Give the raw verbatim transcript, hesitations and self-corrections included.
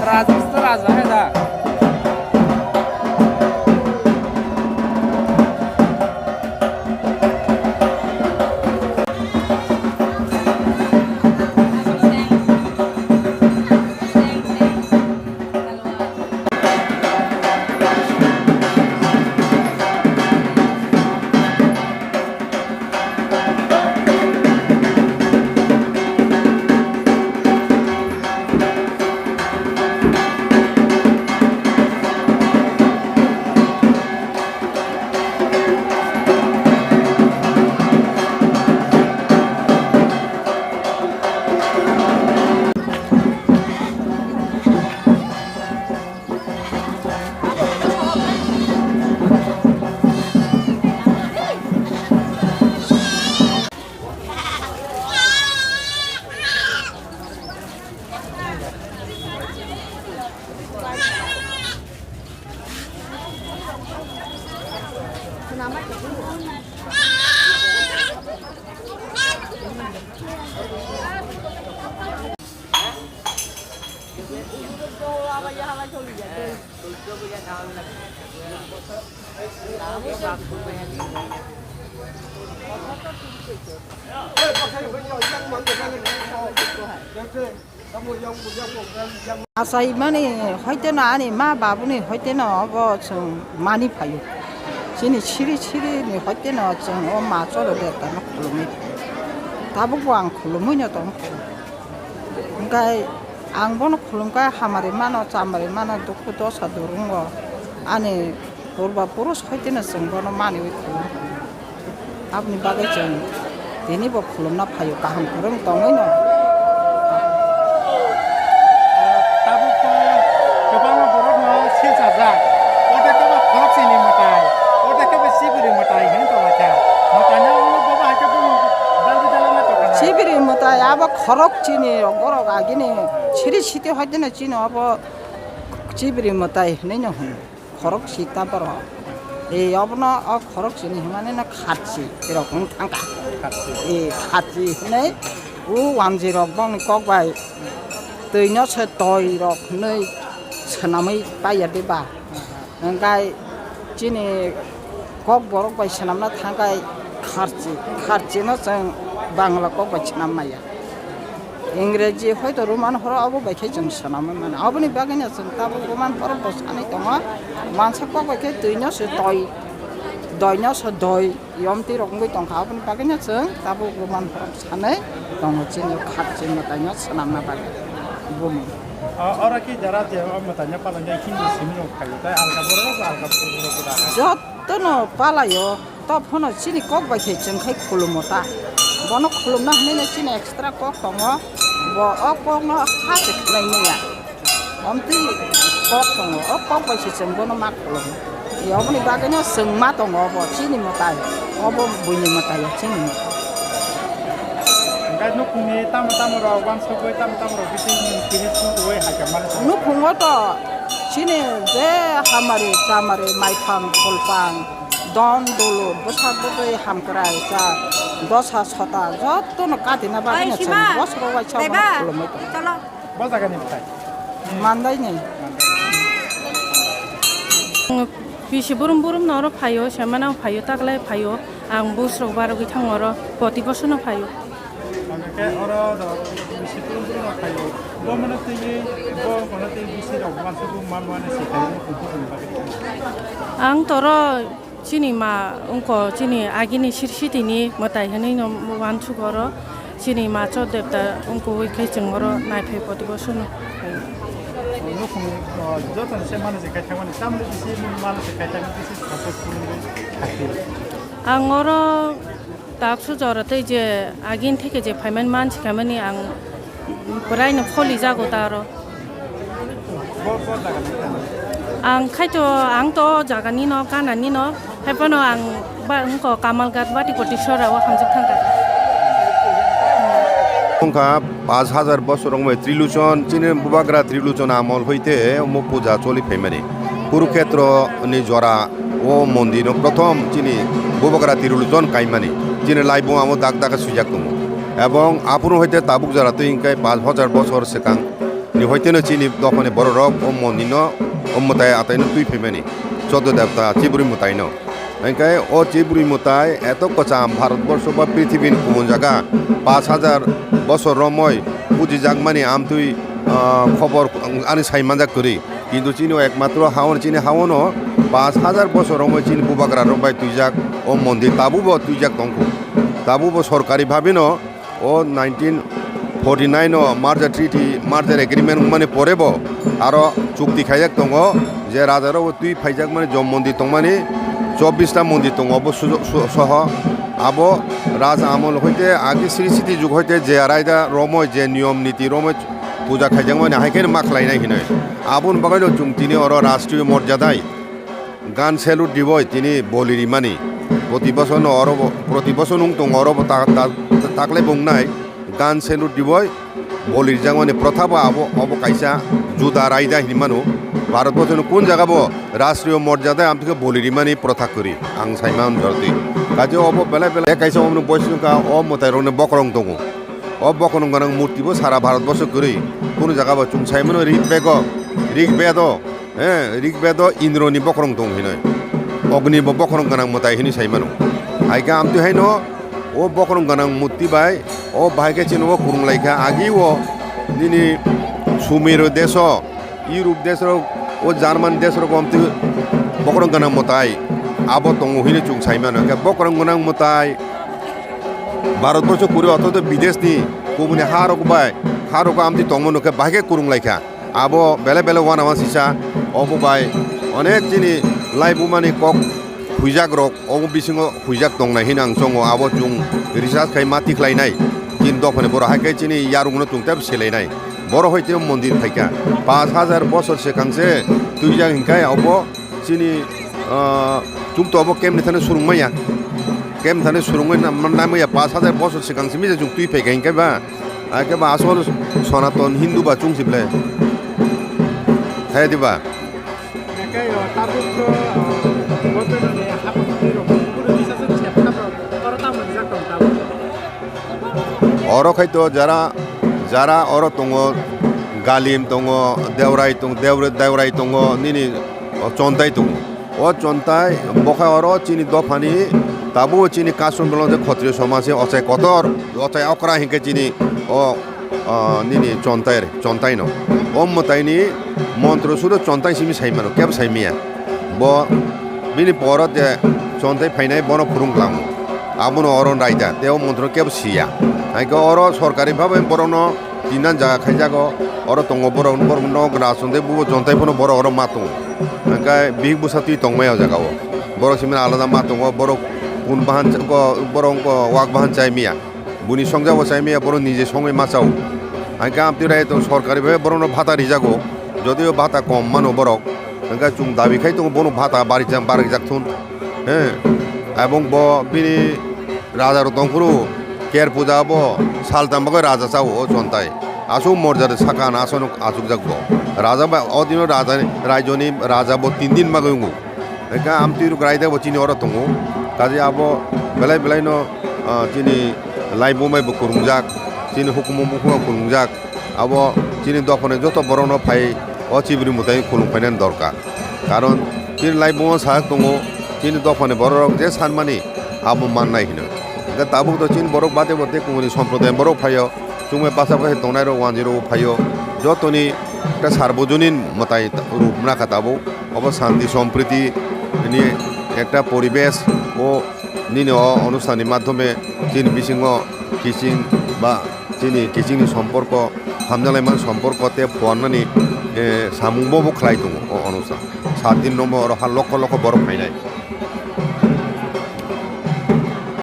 Raja, raja hai da. Achaimani hoiteno ani ma babuni hoiteno obo chwng mani phaio. Chini siri siri ni hoiteno chwng o ma choro debtano khulumwi phaio. Tabukbo ang khulumwino tongkha. Hwnkhe ang bono khulumkha, hamari mano, chamari mano, dukhu dosa durungo ani purba purush hoiteno chwng bono maniwi khulum. Aboni bagwi chwng tini bo khulumna phaio, kaham kwrwng tongwino. Tabuk to kwbangma borokno silchajak. Ode kebo khorok chini mwtai, ode kebo chibiri mwtai hwnwi tonglaikha. Mwtaino wngwi bobo hai khe bumung dalwi dalwi tongkha. Chibiri mwtai abo khorok chini rok, borok agini siri siti hoiteno chini abo chibiri mwtai hwnwino hwn. Khorok sita borok. E, obono o khorok sini hwnmani no kharchi rok wng thangkha. Kharchi. E, kharchi hwnwi o wanji rok bongni kok bai twi no se toi rok hwnwi swnamwi paiya de ba. Hwnkhe chini kok borok bai swnamna thangkhai kharchi, kharchi no chwng Bangla kok bai swnam maya. Ingreji hoito Roman horo abo bai khe chwng swnamwi mano. Aboni bagwino chwng tabuk Roman horo bo sanwi tongo. Wansa kok bai khe twi no se toi, doi no se doi, yom twi rok wngwi tongkha. Aboni bagwino chwng tabuk Roman horo sanwi tongo chini kharchi mwtai no swnamna bagwi bumung. O, oro ki jara je o mwtai no palai jai Hindu simi rok phaio, tai alka borok rok alka borok rok da. Jotono palaio. Top phano chini kok bai khe chwng khai khulumo ta. Bono khulumna hwnwi no chini extra kok tongo. Bo o kok no ha se khwnai manya. Omtwi kok tongo. O kok bai se chwng bono ma khulumo. E oboni bagwi no chwng ma tongo obo chini mwtai. Obo buini mwtai o chini mwtai. Hwnkhe nukhungni tamo tamo rok wansugwi tamo tamo rok bising tini sungtwi hai khe mani. Nukhungo to chini je hamari chamari maithang khulpang. Don dolo bwsak bwtwi hamkrai cha dosa sota jotono katina bagwi no chwng bosoro waisa obono khulumwi tongo. Bo jagani bwthai? Mandaini. Bisi burum burum no oro phaio, semana phaio, taklai phaio. Ang busrok barogwi thango oro, poti bosono phaio. Hwnkhe oro rok bisi phuru phuru rok phaio. Bo mano twiwi, bo kono twi bisi rok mansugo, man mani se khaio, kuku ni bagwi. Ang toro chini ma wngko, chini agini sirsitini mwtai hwnwi no wansugo oro. Chini ma Chot Debta wngkui khe chwng oro naiphai poti bosono phaio. Nukhung, o, joto ni se mano se khai thangmani, tamni bisi mano se khai thangmani, bisi successful wngwi thangkhe. Ang oro Taksu jora tei je agini theke je phaimani mansi khaimani ang bwraino pholi jago ta aro. Ang khaito, ang to o jaganino, gananino, haiphano ang ba wngkha Kamalghat Batikoti sora o hamjak thangkha. Wngkha pash hajar bosor wngmai Triluchon, chini bubagra Triluchon amol hoite omo puja choli phaimani. Kurukhetro ni jora o mondir no prothom chini bubagra Triluchon kaimani. Chini laibung amo dak dak swijak tongo. Ebong aphuru hoite tabuk jora twi hwnkhe pash hajar bosor swkang ni hoite no chini dophani borok rok o mondir no, o mwtai atai no twi phaimani. Choddo debta chibri mwtai no. Hwnkhe o chibri mwtai eto kwcham Bharatborsho ba prithibini kubun jaga pash hajar bosor romoi pujijakmani amtwi, ah, khobor ani sai manjak kwrwi. Kintu chini o ekmatro haono, chini haono pash hajar bosor romoi chini bubagra rok bai twijak o mondir tabukbo twijak tongkhu. Tabukbo sorkari bhabeno O nineteen forty nine o merger treaty, merger agreement wngmani pore bo aro chukti khaijak tongo je raja rok bo twi phaijakmani jom mondir tongmani chobbish ta mondir tongo obo sujo-, su-, soho. Abo raja amol hoite agi sri siti jug hoite je raida romoi je niyom niti romoi puja khaijakmani hai kheno ma khlainai hinoi. Aboni bagwi no chwng tini oro rashtriyo morjadai Gan salute riboi tini boli rimani. Proti bosorno oro bo, proti bosor wng tongo oro bo ta, ta, ta, taklai bo wngnai. Gan salute riboi boli rijakmani protha bo abo, obo kaisa juda raida hinwi mano. Bharat borsoni kun jaga bo rashtriyo morjada amtwkhe boli rimani protha kwrwi. Ang saimano jordi. Kaje obo belai belai kaisa omono boisu wngkha o mwtai rokni bokorong tongo. O bokorong gwnang murti bo sara Bharat borso kwrwi. Kunu jaga bo chwng saimano Rig Bego, Rig Bedo. Eh, Rig Bedo Indroni bokorong tong hinoi. Ogni bo bokorong gwnang mwtai hinwi sai mano. Hai khe amtwi haino o bokrong gwnang murti bai o bahai khe chini o kwrwng lai kha. Agi o nini Sumir deso, Europe desrok, o German desrok amtwi bokrong gwnang mwtai abo tongo hwnwi chwng sai mano. Hwnkhe bokrong gwnang mwtai Bharat borsho kwrwi othoto bideshni kubuni ha rok bai ha rogo amtwi tongmano khe bahai khe kwrwng lai kha. Abo belai belai uanama sisa, obo bai onek chini laibumani kok huijak rok, obo bisingo huijak tongnai hino ang chongo, abo chwng research khai ma tikhlainai. Chini dophani borok hai khe chini yarwkno chwng tei selainai. Borok hoi tei mondir phaikha, pash hajar bosor swkang se twijak hinkhai obo chini, ah, chwng to obo kemni thani surungmaya. Kem thani surungwi nam-, namaya pash hajar bosor swkang simi je chwng twi phaikha hinkhai ba. Hakhe ba asol Sonaton Hindu ba chwng si ble. Hai di ba? Hwnkhe, o, tabuk, o, o, gobernani haphang twi rok, guru kisa se chepkap rok, oro tamo rijak tong tabuk. Oro khai to jara, jara oro tongo, Galim tongo, Deurai tong-, Deur-, Deurai tongo, nini, o, Chontai tongo. O Chontai bokha oro chini dophani tabuk chini custom belong tei Khotriyo somaj se ochai kotor, ochai okra hinkhe chini o, o, nini Chontai, Chontai no. O mwtaini montro sudo Chontai simi sai mano, kebo sai miya. Bo bini poro je Chontai phainai bono phurung klango. Abono oro raida, tei o montro kebo siya. Haikhe oro sorkari bhabe borokno tinnan jaga khaijago, oro tongo borok, borok no Rajchontai bubo Chontai phano borok oro ma tongo. Hwnkhe bihik bwsa twi tongmaya o jaga o. Borok simi alada ma tongo, borok kun bahan ch-, ko-, borok wngkha wak bahan chai miya. Buni songja bo chai miya, borok nije songwi ma chao. Hwnkhe amtwi rai to sorkari bai borokno bhata rijago, jodio bhata kom mano borok. Hwnkhe chwng dabi khai tongo bono bhata barijak, barijak thun. He, ebong bo bini raja rok tongphuru, Ker puja bo saltam bagwi raja chao o Chontai. Aswk morjada sakha na aswk achukjak bo. Raja ba o dino raja, raijoni raja bo tin din bagwi wngo. Hwnkhe amtwi rok raida bo chini oro tongo. Kaje abo belai belai no, ah, chini laibumai bo kwrwngjak, chini hukumu bukhuma kwrwngjak. Abo chini dophani joto borokno phai o chibri mwtai khulum phainani dorkar. Karon chini laibuma sajak tongo, chini dophani bororok je sanmani abo mannai hino. Hwnkhe tabuk to chini borok bade bo tei kumuni somprodayni borok phaio, chumui basa basa tongnai rok wanjwi rok phaio, jotoni ekta sarbojonin mwtai rup wngkha tabuk. Obo shanti sompriti ni ekta poribesh o nini o onusthan ni madhyome chini bisingo kiching ba chini kichingni somporko, hamjalaimani somporko tei phuarnani, eh, samung bo bo khlai tongo o onusthan. Sat din rombo oro ha lokho lokho borok phainai.